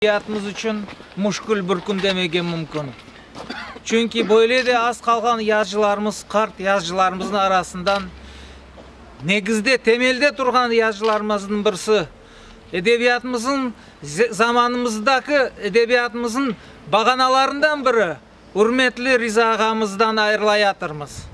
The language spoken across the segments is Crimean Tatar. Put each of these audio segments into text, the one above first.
Edebiyatımız içün müşkül bir kün demege mümkün. Çünki böyle de az qalğan yazıcılarımız, qart yazıcılarımıznıñ arasından negizde, temelde turğan yazıcılarımıznıñ birisi, edebiyatımıznıñ, zamanımızdaki edebiyatımıznıñ bağanalarından biri, ürmetli Riza ağamızdan ayırılayatırmız.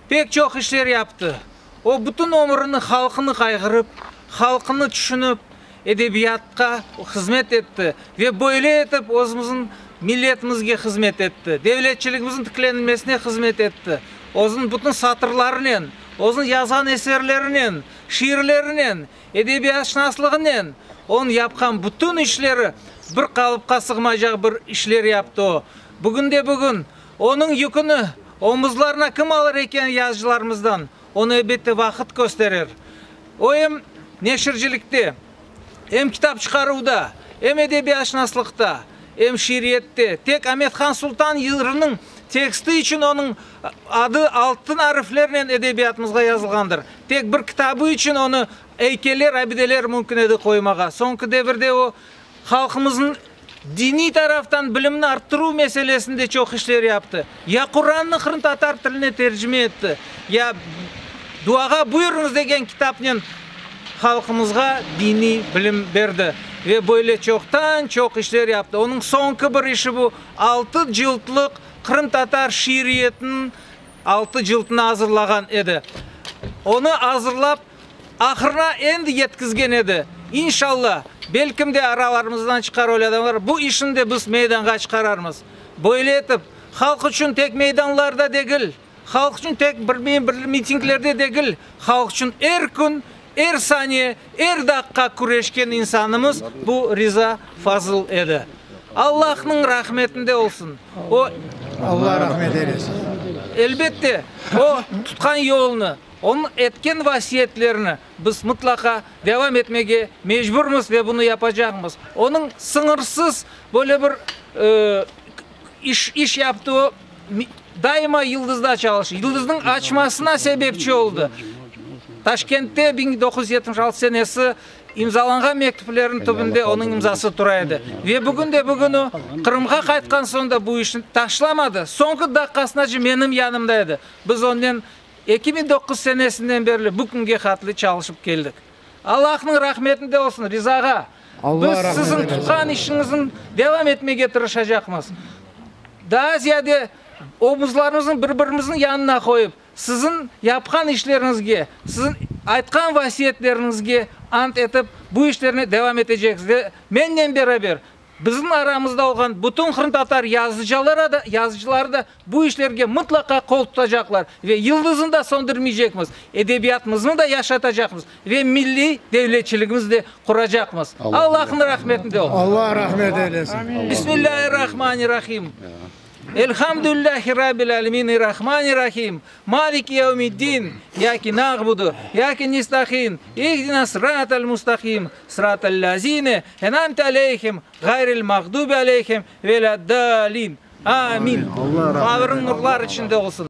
Pek çoq işler yaptı. O, bütün ömürini halqını qayğırıp, halqını tüşünip, edebiyatqa hızmet etti ve böyle etip özümizniñ milletimizge hızmet etti, devletçiligimizniñ tiklenilmesine hızmet etti. Özüniñ bütün satırlarınen, özüniñ yazğan eserlerinen, şiirlerinen, edebiyatşınaslığınen onıñ yapqan bütün işleri bir qalıpqa sığmaycaq bir işler yaptı o. Bugünde-bugün onıñ yüküni omuzlarına kim alır eken yazıcılarımızdan, onı elbette vaqıt kösterir. O em neşircilikte, em kitap çıqaruvda, em edebiyatşınaslıqta, em şiiriyette, tek Amet-Han Sultan yırınıñ teksti içün onıñ adı altın ariflernen edebiyatımızğa yazılğandır. Tek bir kitabı içün onı eykeller, abideler mümkün edi qoymağa. Soñki devirde o, halqımıznıñ diniy taraftan bilimini arttıruv meselesinde çoq işler yaptı. Ya Qurannı qırımtatar tiline tercime etti, ya Duağa buyurıñız degen kitapnen halqımızğa diniy bilim berdi ve böyle çoqtan-çoq işler yaptı. Onıñ soñki bir işi bu altı cıltlıq qırımtatar şiiriyetiniñ altı cıltını azırlağan edi. Onı azırlap, ahırına endi yetkizgen edi. İnşalla, belkim de aralarımızdan çıqar öyle adamlar, bu işni de biz meydanğa çıqararmız. Böyle etip, halq içün tek meydanlarda degil, Halq içün tek bir bir mitinglerde degil, halq içün er kün, er saniye, er daqqa küreşken insanımız bu Riza Fazıl edi. Allahnıñ rahmetinde olsun. O, Allah rahmet eylesin. Elbette, o tutqan yolunı, onıñ etken vasiyetlerini biz mıtlaqa devam etmege mecburmız ve bunı yapacaqmız. Onıñ sıñırsız böyle bir İş, iş yaptı o, daima Yıldızda çalıştı. Yıldıznıñ açmasına sebepçi oldı. Taşkentte 1976 senesi imzalanğan mektüplerniñ tübünde onıñ imzası tura edi. Ve bugün de bugün o, Qırımğa qaytqan soñ da bu işni taşlamadı. Soñki daqqasınace menim yanımda edi. Biz onnen 2009 senesinden berli bu künge qatlı çalışıp keldik. Allahnıñ rahmetinde olsun, Riza ağa. Biz siziñ tutqan işiñizni devam etmege tırışacaqmız. Daa ziyade omuzlarımıznı bir-birimizniñ yanına qoyıp, siziñ yapqan işleriñizge, siziñ aytqan vasiyetleriñizge ant etip, bu işlerni devam etecekmiz. Ve mennen beraber Bizim aramızda olğan bütün qırımtatar yazıcıları da, yazıcıları da bu işlerge mıtlaqa qol tutacaqlar ve yıldızını da söndürmeycekmiz, edebiyatımıznı da yaşatacaqmız ve milliy devletçiligimizni de quracaqmız. Allahnıñ rahmetinde olun. Allah rahmet eylesin. Bismillahirrahmanirrahim. Elhamdülillahi Rabbil alemin Errahmanirrahim Maliki yevmiddin İyyake na'budu İyyake nestahin İhdina sıratal mustaqim Sıratal lazine en'amte aleyhim Gayril mağdubi aleyhim velâ-ddâlin Amin. Qabiriñ nurlar içinde olsun.